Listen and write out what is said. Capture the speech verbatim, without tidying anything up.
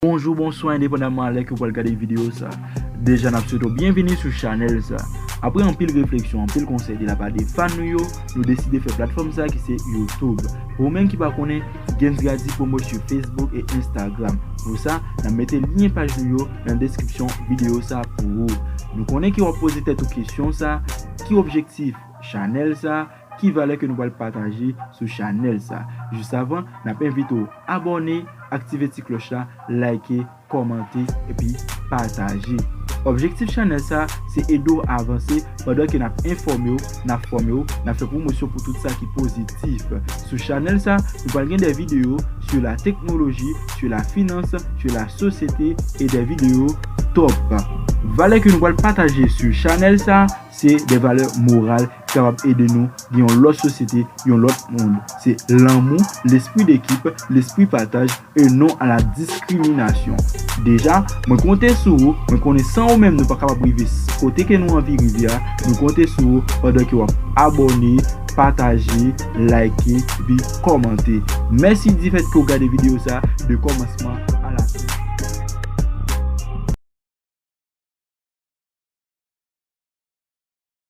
Bonjou, bonswa, endepandaman a lè ke w pral gade videyo sa. Deja, n ap swete w byenvini sou chanèl sa. Apre anpil refleksyon, anpil konsèy de la pa de fan nou yo, nou deside fè platfòm sa ki se YouTube. Pou ou menm ki pa konnen, Games Gradi pwomot sou Facebook e Instagram. Pou sa, n ap mete lyen paj nou yo nan deskripsyon videyo sa pou ou. Nou konnen ke w ap poze tèt ou kesyon sa, ki objektif chanèl sa, ki valè ke nou pral pataje sou chanèl sa. Jis avan, n ap envite w abòne, aktive ti klòch la, like, kòmante, epi pataje. Objektif chanèl sa, se ede w avanse pandan ke n ap enfòme w, n ap fòme w, n ap fè pwomosyon pou tout sa ki pozitif. Sou chanèl sa, nou pral gen de videyo sur la technologie, sur la finance, sur la société et des vidéos top. Valè ke nou pral pataje sou chanèl sa, se de valè moral ki kapab ede nou gen yon lòt sosyete, yon lòt mond. Se lanmou, lespri dekip, lespri pataj, e non a la diskriminasyon. Deja, mwen konte sou ou, mwen konnen san ou menm nou pa kapab rive s- kote ke nou anvi rive a, nou konte sou ou pandan ke w ap abòne, pataje, like, epi kòmante. Mèsi difèt ke w gade videyo sa de kòmansman a la fen.